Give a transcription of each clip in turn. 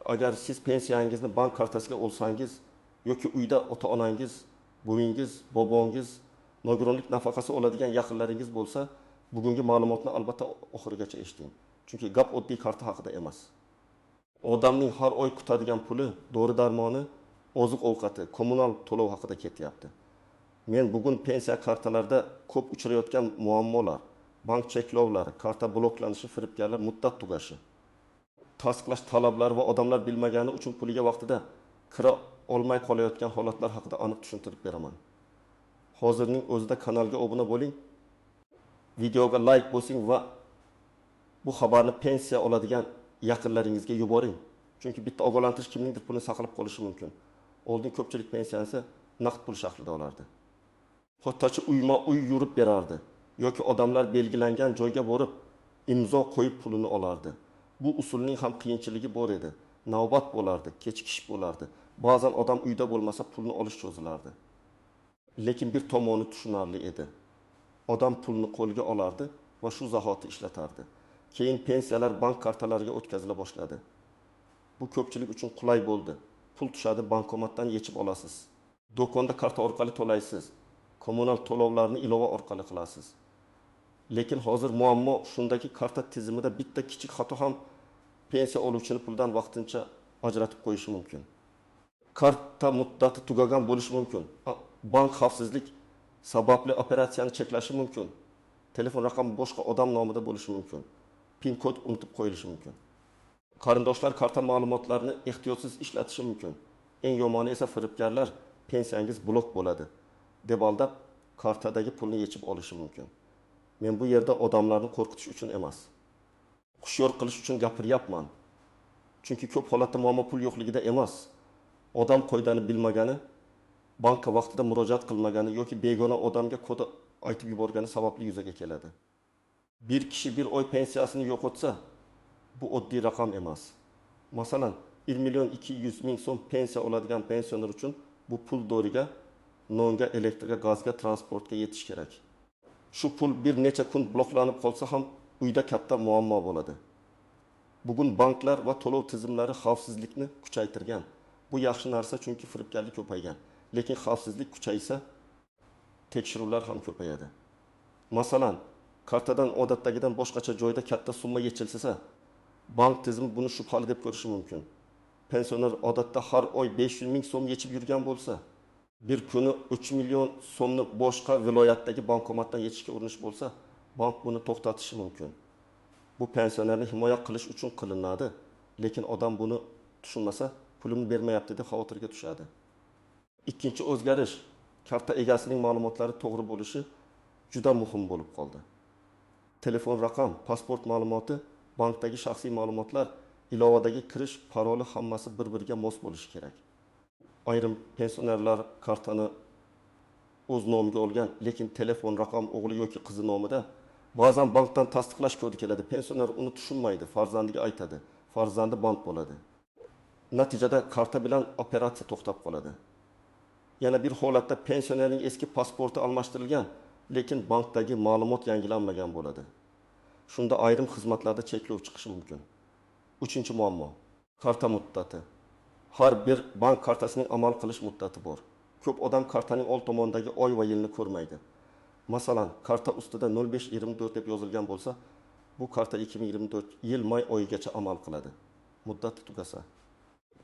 Agar siz pensiyangizni bank kartasiga olsangiz yoki uyda ota-onangiz, buvingiz, bobongiz, nogironlik nafaqasi oladigan yaqinlaringiz bo'lsa, bugungi ma'lumotni albatta oxirigacha eshiting. Chunki gap oddiy karta haqida emas. Odamning har oy kutadigan puli, dori-darmoni, oziq-ovqati, kommunal to'lov haqida ketyapti. Men bugun pensiya kartalarida ko'p uchrayotgan muammolar: bank cheklovlari, karta bloklanishi, firibgarlar, muddat tugashi, tasdiqlash talablari va odamlar bilmagani uchun puliga vaqtida kira olmay qolayotgan holatlar haqida aniq tushuntirib beraman. Hozirning o'zida kanalga obuna bo'ling, videoga layk bosing va bu xabarni pensiya oladigan yaqinlaringizga yuboring. Chunki bitta ogohlantirish kimningdir pulini saqlab qolishi mumkin. Oldin ko'pchilik pensiyani naqd pul shaklida olardi. Pochtachi uyma-uy yurib berardi yoki odamlar belgilangan joyga borib imzo qo'yib pulini olardi. Bu usulning ham qiyinchiligi bor edi. Navbat bo'lardi, kechikish bo'lardi. Ba'zan odam uyda bo'lmasa pulni olish cho'zilardi. Lekin bir tomoni tushunarli edi. Odam pulni qo'lga olardi va shu zahoti ishlatardi. Keyin pensiyalar bank kartalariga o'tkazila boshladi. Bu ko'pchilik uchun qulay bo'ldi. Pul tushadi, bankomatdan yechib olasiz. Do'konda karta orqali to'laysiz. Kommunal to'lovlarni ilova orqali qilasiz. Lekin hozir muammo shundaki, karta tizimida bitta kichik xato ham pensiya oluvchini puldan vaqtincha ajratib qo'yishi mumkin. Karta muddati tugagan bo'lishi mumkin. Bank xavfsizlik sababli operatsiyani cheklashi mumkin. Telefon raqami boshqa odam nomida bo'lishi mumkin. PIN kod unutib qo'yilishi mumkin. Qarindoshlar karta ma'lumotlarini ehtiyotsiz ishlatishi mumkin. Eng yomoni esa firibgarlar pensiyangiz blok bo'ladi deb aldab kartadagi pulni yechib olishi mumkin. Men bu yerda odamlarni qo'rqitish uchun emas, hushyor qilish uchun gapiryapman. Chunki ko'p holatda muammo pul yo'qligida emas. Odam qoidani bilmagani, bankka vaqtida murojaat qilmagani yoki begona odamga kod aytib yuborgani sababli yuzaga keladi. Bir kishi bir oy pensiyasini yo'qotsa, bu oddiy raqam emas. Masalan, 1 million 200 ming so'm pensiya oladigan pensioner uchun bu pul doriga, nonga, elektrga, gazga, transportga yetish kerak. Shu pul bir necha kun bloklanib qolsa ham uyda katta muammo bo'ladi. Bugun banklar va to'lov tizimlari xavfsizlikni kuchaytirgan. Bu yaxshi narsa, chunki firibgarlik ko'paygan. Lekin xavfsizlik kuchaysa, tekshiruvlar ham ko'payadi. Masalan, kartadan odatdagidan boshqacha joyda katta summa yechilsa, bank tizimi buni shubhali deb ko'rishi mumkin. Pensioner odatda har oy 500 ming so'm yechib yurgan bo'lsa, bir kuni 3 million so'mni boshqa viloyatdagi bankomatdan yechishga urinish bo'lsa, bank buni to'xtatishi mumkin. Bu pensionerni himoya qilish uchun qilinadi, lekin odam buni tushunmasa, pulimni bermayapti deb xavotirga tushadi. Ikkinchi o'zgarish, karta egasining ma'lumotlari to'g'ri bo'lishi juda muhim bo'lib qoldi. Telefon raqam, pasport ma'lumoti, bankdagi shaxsiy ma'lumotlar, ilovadagi kirish paroli hammasi bir-biriga mos bo'lishi kerak. Ayrim pensionerlar kartani o'z nomiga olgan, lekin telefon raqam o'g'li yoki qizi nomida. Ba'zan bankdan tasdiqlash kodi keladi. Pensioner uni tushunmaydi, farzandiga aytadi. Farzandi band bo'ladi. Natijada karta bilan operatsiya to'xtab qoladi. Yana bir holatda pensionerning eski pasporti almashtirilgan, lekin bankdagi ma'lumot yangilanmagan bo'ladi. Shunda ayrim xizmatlarda cheklov chiqishi mumkin. Uchinchi muammo, karta muddati. Har bir bank kartasining amal qilish muddati bor. Ko'p odam kartaning old tomonidagi oy va yilni ko'rmaydi. Masalan, karta ustida 05/24 deb yozilgan bo'lsa, bu karta 2024 yil may oyigacha amal qiladi. Muddati tugasa,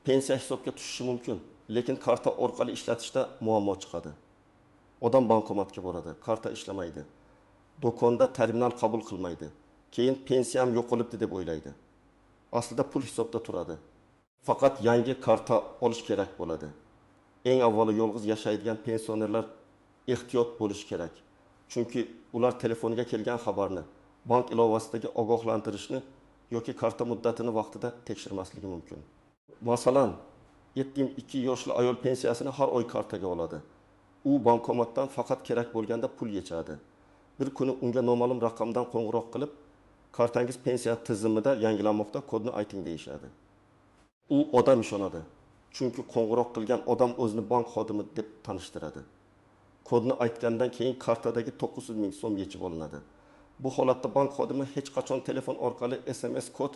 pensiya hisobga tushishi mumkin, lekin karta orqali ishlatishda muammo chiqadi. Odam bankomatga boradi, karta ishlamaydi. Do'konda terminal qabul qilmaydi. Keyin pensiyam yo'qolibdi deb o'ylaydi. Aslida pul hisobda turadi. Faqat yangi karta olish kerak bo'ladi. Eng avvalo yolg'iz yashaydigan pensionerlar ehtiyot bo'lishi kerak. Chunki ular telefoniga kelgan xabarni, bank ilovasidagi ogohlantirishni yoki karta muddatini vaqtida tekshirmasligi mumkin. Masalan, 72 yoshli ayol pensiyasini har oy kartaga oladi. U bankomatdan faqat kerak bo'lganda pul yechadi. Bir kuni unga noma'lum raqamdan qo'ng'iroq qilib, kartangiz pensiya tizimida yangilanmoqda, kodni ayting deyishadi. U odam ishonadi. Chunki qo'ng'iroq qilgan odam o'zini bank xodimi deb tanishtiradi. Kodni aytgandan keyin kartadagi 900 ming so'm yechib olinadi. Bu holatda bank xodimi hech qachon telefon orqali SMS kod,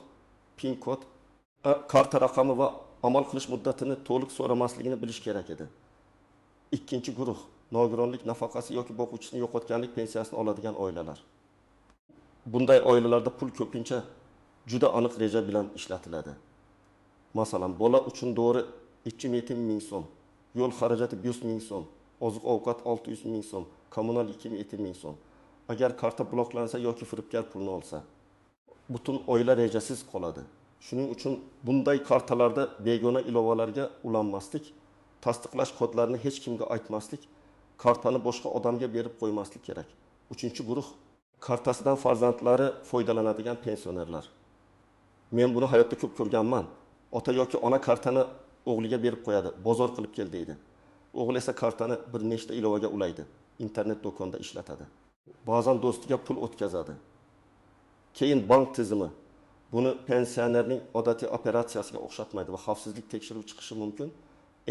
PIN kod Karta raqami va amal qilish muddatini to'liq so'ramasligini bilish kerak edi. Ikkinchi guruh nogironlik nafaqasi yoki boquvchisini yo'qotganlik pensiyasini oladigan oilalar. Bunday oilalarda pul ko'pincha juda aniq reja bilan ishlatiladi. Masalan, bola uchun dori 2,7 ming so'm, yo'l xarajati 5 ming so'm, oziq-ovqat 600 ming so'm, kommunal 2,7 ming so'm. Agar karta bloklansa yoki firibgar pulni olsa, butun oila rejasiz qoladi. Shuning uchun bunday kartalarda begona ilovalarga ulanmaslik, tasdiqlash kodlarini hech kimga aytmaslik, kartani boshqa odamga berib qo'ymaslik kerak. Uchinchi guruh kartasidan farzandlari foydalanadigan pensionerlar. Men buni hayotda ko'p ko'rganman. Ota yoki ona kartani o'g'liga berib qo'yadi, bozor qilib kel deydi. O'g'li esa kartani bir nechta ilovaga ulaydi, internet do'konda ishlatadi. Ba'zan do'stiga pul o'tkazadi. Keyin bank tizimi buni pensionerning odatiy operatsiyasiga o'xshatmaydi va xavfsizlik tekshiruvi chiqishi mumkin.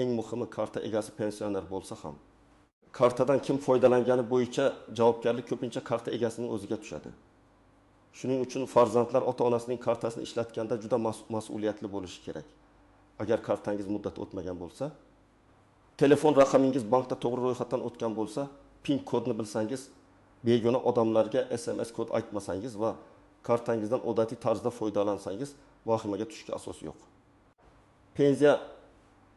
Eng muhimi, karta egasi pensioner bo'lsa ham kartadan kim foydalangani bo'yicha javobgarlik ko'pincha karta egasining o'ziga tushadi. Shuning uchun farzandlar ota-onasining kartasini ishlatganda juda mas'uliyatli bo'lishi kerak. Agar kartangiz muddati o'tmagan bo'lsa, telefon raqamingiz bankda to'g'ri ro'yxatdan o'tgan bo'lsa, PIN kodni bilsangiz, begona odamlarga SMS kod aytmasangiz va kartangizdan odatiy tarzda foydalansangiz, vahimaga tushishga asos yo'q.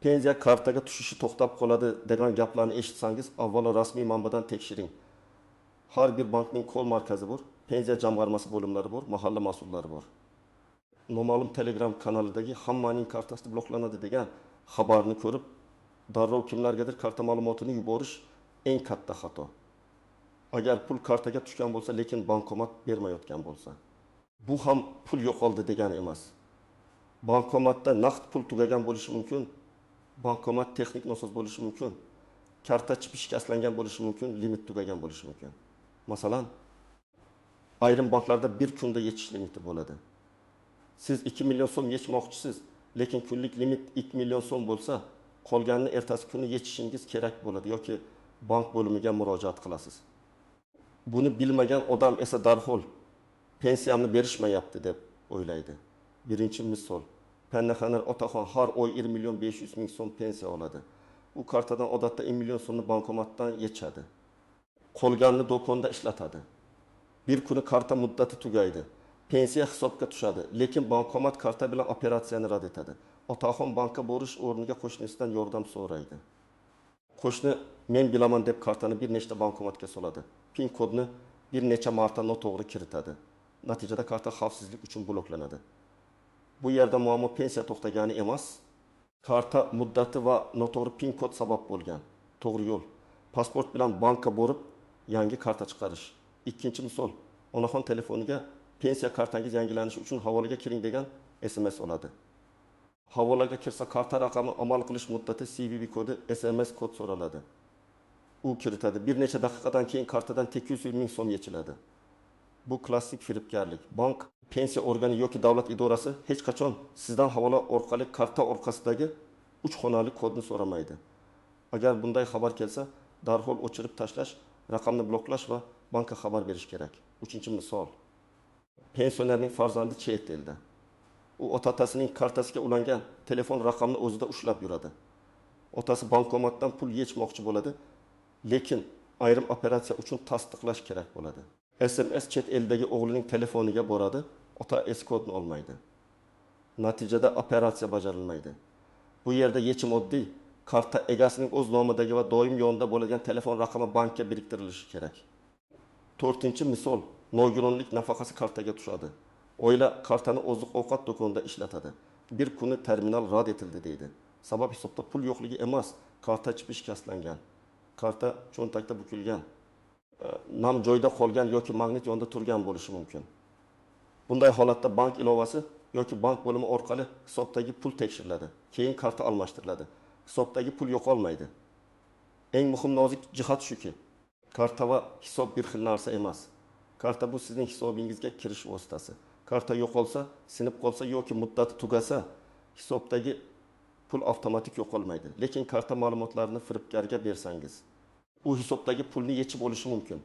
Pensiya kartaga tushishi to'xtab qoladi degan gaplarni eshitsangiz, avvalo rasmiy manbadan tekshiring. Har bir bankning kol markazi bor, pensiya jamg'armasi bo'limlari bor, mahalla mas'ullari bor. Noma'lum Telegram kanalidagi hammaning kartasi bloklanadi degan xabarni ko'rib, darrov kimlargadir karta ma'lumotini yuborish eng katta xato. Agar pul kartaga tushgan bo'lsa, lekin bankomat bermayotgan bo'lsa, bu ham pul yo'qoldi degani emas. Bankomatda naqd pul tugagan bo'lishi mumkin, bankomat texnik nosoz bo'lishi mumkin, karta chipi shikastlangan bo'lishi mumkin, limit tugagan bo'lishi mumkin. Masalan, ayrim banklarda bir kunda yechish limiti bo'ladi. Siz 2 million so'm yechmoqchisiz, lekin kunlik limit 2 million so'm bo'lsa, qolganini ertasi kuni yechishingiz kerak bo'ladi yoki bank bo'limiga murojaat qilasiz. Buni bilmagan odam esa darhol pensiyamni berishmayapti deb o'ylaydi. Birinchi misol, pensioner otaxon har oy 1 million 500 ming so'm pensiya oladi. U kartadan odatda 1 million so'mni bankomatdan yechadi. Qolganini do'konda ishlatadi. Bir kuni karta muddati tugaydi. Pensiya hisobga tushadi, lekin bankomat karta bilan operatsiyani rad etadi. Otaxon bankka borish o'rniga qo'shnisidan yordam so'raydi. Qo'shni men bilaman deb kartani bir nechta bankomatga soladi. PIN kodni bir necha marta noto'g'ri kiritadi. Natijada karta xavfsizlik uchun bloklanadi. Bu yerda muammo pensiya to'xtagani emas, karta muddati va noto'g'ri PIN kod sabab bo'lgan. To'g'ri yo'l: pasport bilan bankka borib yangi karta chiqarish. Ikkinchi misol, onaxon telefoniga pensiya kartangiz yangilanishi uchun havolaga kiring degan SMS oladi. Havolaga kirsa karta raqami, amal qilish muddati, CVV kodi, SMS kod so'raladi. U kiritadi. Bir necha daqiqadan keyin kartadan 800 ming so'm yechiladi. Bu klassik firibgarlik. Bank, pensiya organi yoki davlat idorasi hech qachon sizdan havola orqali karta orqasidagi 3 xonali kodni so'ramaydi. Agar bunday xabar kelsa, darhol o'chirib tashlash, raqamni bloklash va bankka xabar berish kerak. Uchinchi misol, pensionerning farzandi chet elda. U ota-otasining kartasiga ulangan telefon raqamini o'zida ushlab yuradi. Otasi bankomatdan pul yechmoqchi bo'ladi, lekin ayrim operatsiya uchun tasdiqlash kerak bo'ladi. SMS chet eldagi o'g'lining telefoniga boradi, ota S kodni olmaydi. Natijada operatsiya bajarilmaydi. Bu yerda yechim oddiy: karta egasining o'z nomidagi va doim yonida bo'ladigan telefon raqami bankka biriktirilishi kerak. To'rtinchi misol, nogironlik nafaqasi kartaga tushadi. Oila kartani oziq-ovqat do'konida ishlatadi. Bir kuni terminal rad etildi deydi. Sabab hisobda pul yo'qligi emas, karta chipi shikastlangan, karta cho'ntakda bukilgan, nam joyda qolgan yoki magnit yonida turgan bo'lishi mumkin. Bunday holatda bank ilovasi yoki bank bo'limi orqali hisobdagi pul tekshiriladi. Keyin karta almashtiriladi. Hisobdagi pul yo'qolmaydi. Eng muhim nozik jihat shuki, karta va hisob bir xil narsa emas. Karta bu sizning hisobingizga kirish vositasi. Karta yo'qolsa, sinib qolsa yoki muddati tugasa, hisobdagi pul avtomatik yo'qolmaydi. Lekin karta ma'lumotlarini firibgarga bersangiz, u hisobdagi pulni yechib olishi mumkin.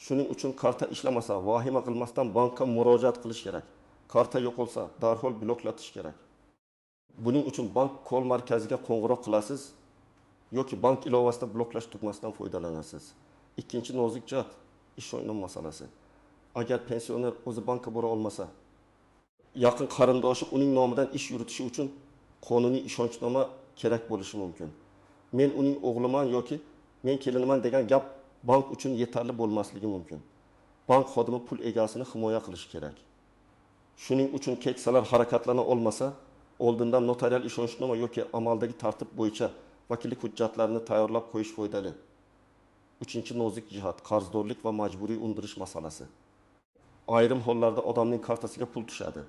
Shuning uchun karta ishlamasa, vahima qilmasdan bankka murojaat qilish kerak. Karta yo'qolsa, darhol bloklatish kerak. Buning uchun bank call markaziga qo'ng'iroq qilasiz yoki bank ilovasida bloklash tugmasidan foydalanasiz. Ikkinchi nozik jihat ishonch masalasi. Agar pensioner o'zi bankka bora olmasa, yaqin qarindoshi uning nomidan ish yuritishi uchun qonuniy ishonchnoma kerak bo'lishi mumkin. Men uning o'g'liman yoki men keliniman degan gap bank uchun yetarli bo'lmasligi mumkin. Bank xodimi pul egasini himoya qilishi kerak. Shuning uchun keksalar harakatlana olmasa, oldindan notarial ishonchnoma yoki amaldagi tartib bo'yicha vakillik hujjatlarini tayyorlab qo'yish foydali. Uchinchi nozik jihat qarzdorlik va majburiy undirish masalasi. Ayrim hollarda odamning kartasiga pul tushadi,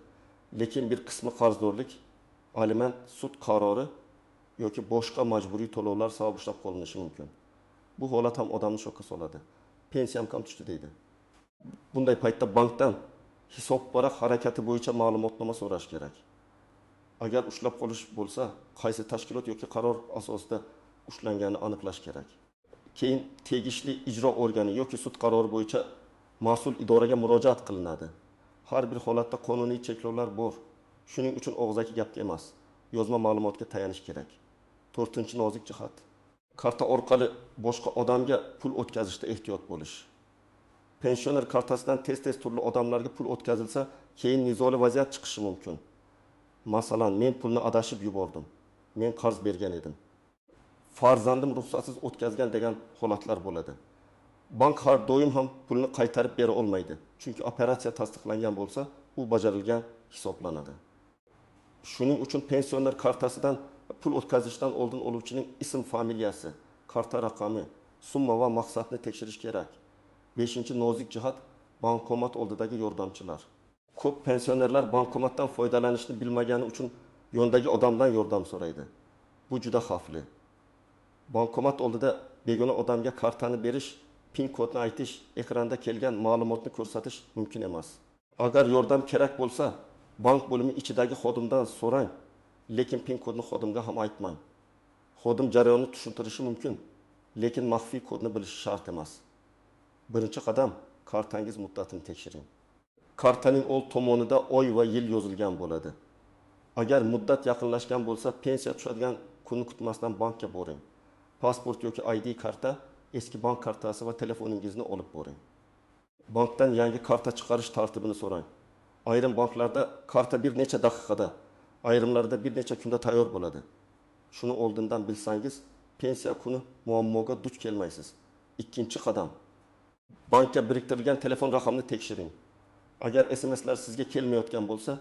lekin bir qismi qarzdorlik, aliment, sud qarori yoki boshqa majburiy to'lovlar sabab ushlab qolinishi mumkin. Bu holat ham odamni shokka soladi. Pensiyam kam tushdi deydi. Bunday paytda bankdan hisobvaraq harakati bo'yicha ma'lumotnoma so'rash kerak. Agar ushlab qolish bo'lsa, qaysi tashkilot yoki qaror asosida ushlanganini aniqlash kerak. Keyin tegishli ijro organi yoki sud qarori bo'yicha mas'ul idoraga murojaat qilinadi. Har bir holatda qonuniy cheklovlar bor. Shuning uchun og'zaki gapga emas, yozma ma'lumotga tayanish kerak. To'rtinchi nozik jihat karta orqali boshqa odamga pul o'tkazishda ehtiyot bo'lish. Pensioner kartasidan tez-tez turli odamlarga pul o'tkazilsa, keyin nizoli vaziyat chiqishi mumkin. Masalan, men pulni adashib yubordim. Men qarz bergan edim. Farzandim ruxsatsiz o'tkazgan degan holatlar bo'ladi. Bank har doim ham pulni qaytarib bera olmaydi. Chunki operatsiya tasdiqlangan bo'lsa, u bajarilgan hisoblanadi. Shuning uchun pensioner kartasidan pul o'tkazishdan oldin oluvchining ism, familiyasi, karta raqami, summa va maqsadni tekshirish kerak. Beshinchi nozik jihat bankomat oldidagi yordamchilar. Ko'p pensionerlar bankomatdan foydalanishni bilmagani uchun yondagi odamdan yordam so'raydi. Bu juda xavfli. Bankomat oldida begona odamga kartani berish, pin kodni aytish, ekranda kelgan ma'lumotni ko'rsatish mumkin emas. Agar yordam kerak bo'lsa, bank bo'limi ichidagi xodimdan so'rang, lekin pin kodni xodimga ham aytmang. Xodim jarayonni tushuntirishi mumkin, lekin maxfiy kodni bilishi shart emas. Birinchi qadam kartangiz muddatini tekshiring. Kartaning old tomonida oy va yil yozilgan bo'ladi. Agar muddat yaqinlashgan bo'lsa, pensiya tushadigan kunni kutmasdan bankka boring. Pasport yoki ID karta, eski bank kartasi va telefoningizni olib boring. Bankdan yangi karta chiqarish tartibini so'rang. Ayrim banklarda karta bir necha daqiqada, ayrimlarida bir necha kunda tayyor bo'ladi. Shuni oldindan bilsangiz, pensiya kuni muammoga duch kelmaysiz. Ikkinchi qadam bankka biriktirilgan telefon raqamini tekshiring. Agar SMSlar sizga kelmayotgan bo'lsa,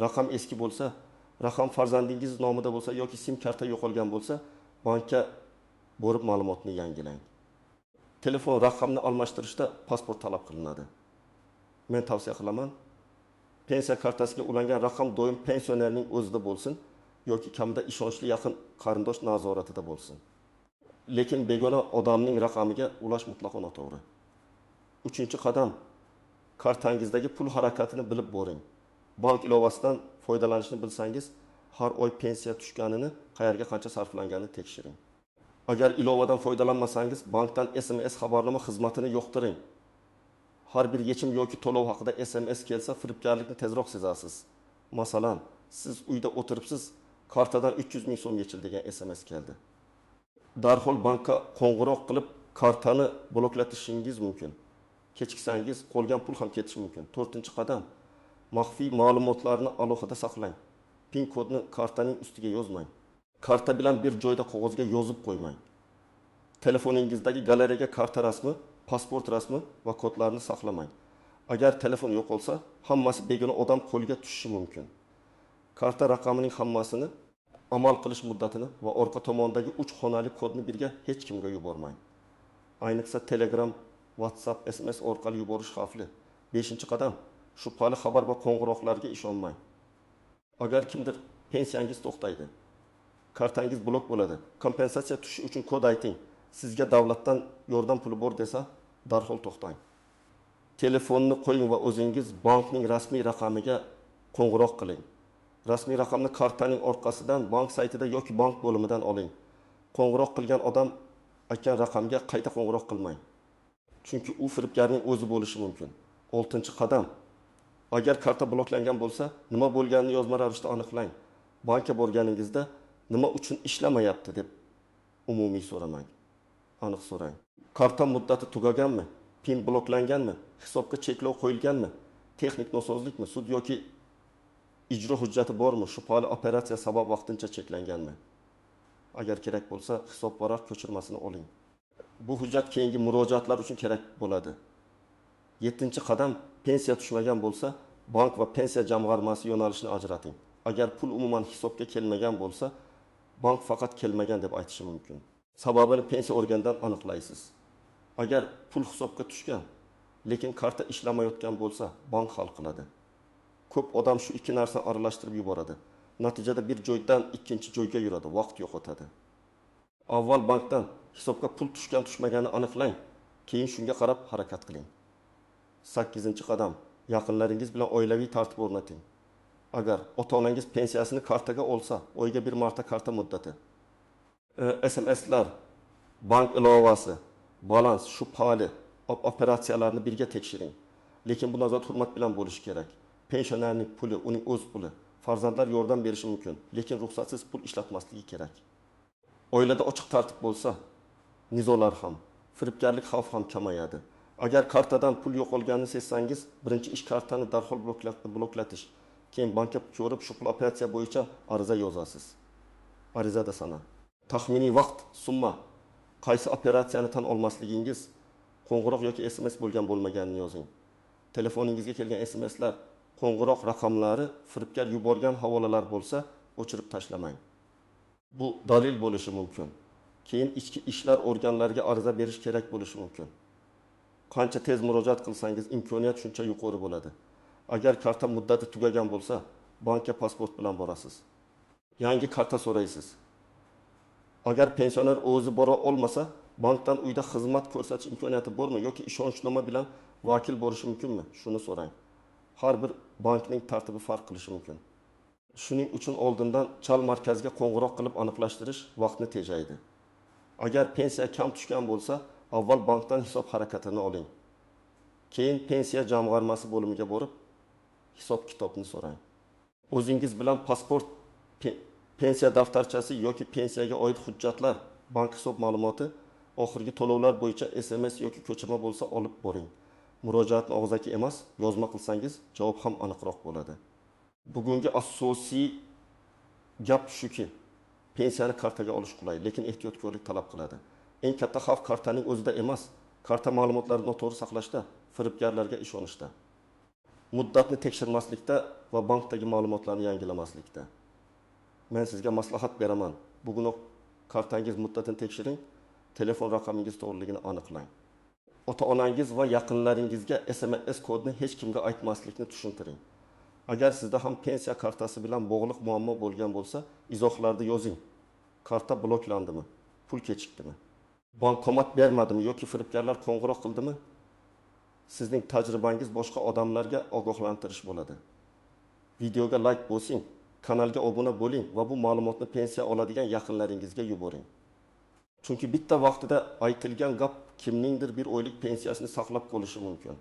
raqam eski bo'lsa, raqam farzandingiz nomida bo'lsa yoki sim karta yo'qolgan bo'lsa, bankka borib ma'lumotni yangilang. Telefon raqamini almashtirishda pasport talab qilinadi. Men tavsiya qilaman, pensiya kartasiga ulangan raqam doim pensionerning o'zida bo'lsin yoki kamida ishonchli yaqin qarindosh nazoratida bo'lsin. Lekin begona odamning raqamiga ulash mutlaqo noto'g'ri. Uchinchi qadam kartangizdagi pul harakatini bilib boring. Bank ilovasidan foydalanishni bilsangiz, har oy pensiya tushganini, qayerga qancha sarflanganini tekshiring. Agar ilovadan foydalanmasangiz, bankdan SMS xabarnoma xizmatini yoqtiring. Har bir yechim yoki to'lov haqida SMS kelsa, firibgarlikni tezroq sezasiz. Masalan, siz uyda o'tiribsiz, kartadan 300 ming so'm yechil degan SMS keldi. Darhol bankka qo'ng'iroq qilib, kartani bloklatishingiz mumkin. Kechiksangiz, qolgan pul ham ketishi mumkin. To'rtinchi qadam maxfiy ma'lumotlarni alohida saqlang. Pin kodni kartaning ustiga yozmang. Karta bilan bir joyda qog'ozga yozib qo'ymang. Telefoningizdagi galereyaga karta rasmi, pasport rasmi va kodlarni saqlamang. Agar telefon yo'qolsa, hammasi begona odam qo'liga tushishi mumkin. Karta raqamining hammasini, amal qilish muddatini va orqa tomondagi 3 xonali kodni birga hech kimga yubormang. Ayniqsa Telegram, WhatsApp, SMS orqali yuborish xavfli. 5-qadam shubhali xabar va qo'ng'iroqlarga ishonmang. Agar kimdir pensiyangiz to'xtaydi, kartangiz blok bo'ladi, kompensatsiya tushishi uchun kod ayting, sizga davlatdan yordam puli bor desa, darhol to'xtang. Telefonni qo'ying va o'zingiz bankning rasmiy raqamiga qo'ng'iroq qiling. Rasmiy raqamni kartaning orqasidan, bank saytida yoki bank bo'limidan oling. Qo'ng'iroq qilgan odam aytgan raqamga qayta qo'ng'iroq qilmang. Chunki u firibgarning o'zi bo'lishi mumkin. 6-qadam Agar karta bloklangan bo'lsa, nima bo'lganini yozma ravishda aniqlang. Bankka borganingizda nima uchun ishlamayapti deb umumiy so'ramang. Aniq so'rang. Karta muddati tugaganmi? PIN bloklanganmi? Hisobga cheklov qo'yilganmi? Texnik nosozlikmi? Sud yoki ijro hujjati bormi? Shubhali operatsiya sabab vaqtincha cheklanganmi? Agar kerak bo'lsa, hisob varaq ko'chirmasini oling. Bu hujjat keyingi murojaatlar uchun kerak bo'ladi. 7-qadam, pensiya tushmagan bo'lsa, bank va pensiya jamg'armasi yo'nalishini ajrating. Agar pul umuman hisobga kelmagan bo'lsa, bank faqat kelmagan deb aytishi mumkin. Sababini pensiya organidan aniqlaysiz. Agar pul hisobga tushgan, lekin karta ishlamayotgan bo'lsa, bank hal qiladi. Ko'p odam shu ikki narsani aralashtirib yuboradi. Natijada bir joydan ikkinchi joyga yuradi, vaqt yo'qotadi. Avval bankdan hisobga pul tushgan tushmaganini aniqlang, keyin shunga qarab harakat qiling. 8-qadam, yaqinlaringiz bilan oilaviy tartib o'rnating. Agar ota-onangiz pensiyasini kartaga olsa, oyga bir marta karta muddati. SMSlar, bank ilovasi, balans, shubhali operatsiyalarni birga tekshiring. Lekin bu nazorat hurmat bilan bo'lishi kerak. Pensionerning puli uning o'z puli. Farzandlar yordam berishi mumkin, lekin ruxsatsiz pul ishlatmasligi kerak. Oilada ochiq tartib bo'lsa, nizolar ham, firibgarlik xavfi ham kamayadi. Agar kartadan pul yo'qolganini sezsangiz, birinchi ish kartani darhol bloklatish. Keyin bankka ko'rib, shubhali operatsiya bo'yicha ariza yozasiz. Arizada sana, taxminiy vaqt, summa, qaysi operatsiyani tan olmasligingiz, qo'ng'iroq yoki SMS bo'lgan bo'lmaganini yozing. Telefoningizga kelgan SMSlar, qo'ng'iroq raqamlari firibgar yuborgan havolalar bo'lsa, o'chirib tashlamang. Bu dalil bo'lishi mumkin. Keyin ichki ishlar organlariga ariza berish kerak bo'lishi mumkin. Qancha tez murojaat qilsangiz, imkoniyat shuncha yuqori bo'ladi. Agar karta muddati tugagan bo'lsa, bankka pasport bilan borasiz. Yangi karta so'raysiz. Agar pensioner o'zi bora olmasa, bankdan uyda xizmat ko'rsatish imkoniyati bormi yoki ishonchnoma bilan vakil bo'lishi mumkinmi? Shuni so'rang. Har bir bankning tartibi farq qilishi mumkin. Shuning uchun oldindan chal markazga qo'ng'iroq qilib aniqlashtirish vaqtni tejaydi. Agar pensiya kam tushgan bo'lsa, avval bankdan hisob harakatini oling. Keyin pensiya jamg'armasi bo'limiga borib, hisob kitobni so'rang. O'zingiz bilan pasport, pensiya daftarchasi yoki pensiyaga oid hujjatlar, bank hisob ma'lumoti, oxirgi to'lovlar bo'yicha SMS yoki ko'chirma bo'lsa olib boring. Murojaatni og'zaki emas, yozma qilsangiz javob ham aniqroq bo'ladi. Bugungi asosiy gap shuki, pensiyani kartaga olish qulay, lekin ehtiyotkorlik talab qiladi. Eng katta xavf kartaning o'zida emas, karta ma'lumotlarini noto'g'ri saqlashda, firibgarlarga ishonishda, muddatni tekshirmaslikda va bankdagi ma'lumotlarni yangilamaslikda. Men sizga maslahat beraman. Bugunoq kartangiz muddatini tekshiring, telefon raqamingiz to'g'riligini aniqlang. Ota-onangiz va yaqinlaringizga SMS kodini hech kimga aytmaslikni tushuntiring. Agar sizda ham pensiya kartasi bilan bog'liq muammo bo'lgan bo'lsa, izohlarda yozing. Karta bloklandimi? Pul kechikdimi? Bankomat bermadimi yoki firibgarlar qo'ng'iroq qildimi? Sizning tajribangiz boshqa odamlarga ogohlantirish bo'ladi. Videoga like bosing, kanalga obuna bo'ling va bu ma'lumotni pensiya oladigan yaqinlaringizga yuboring. Chunki bitta vaqtida aytilgan gap kimningdir bir oylik pensiyasini saqlab qolishi mumkin.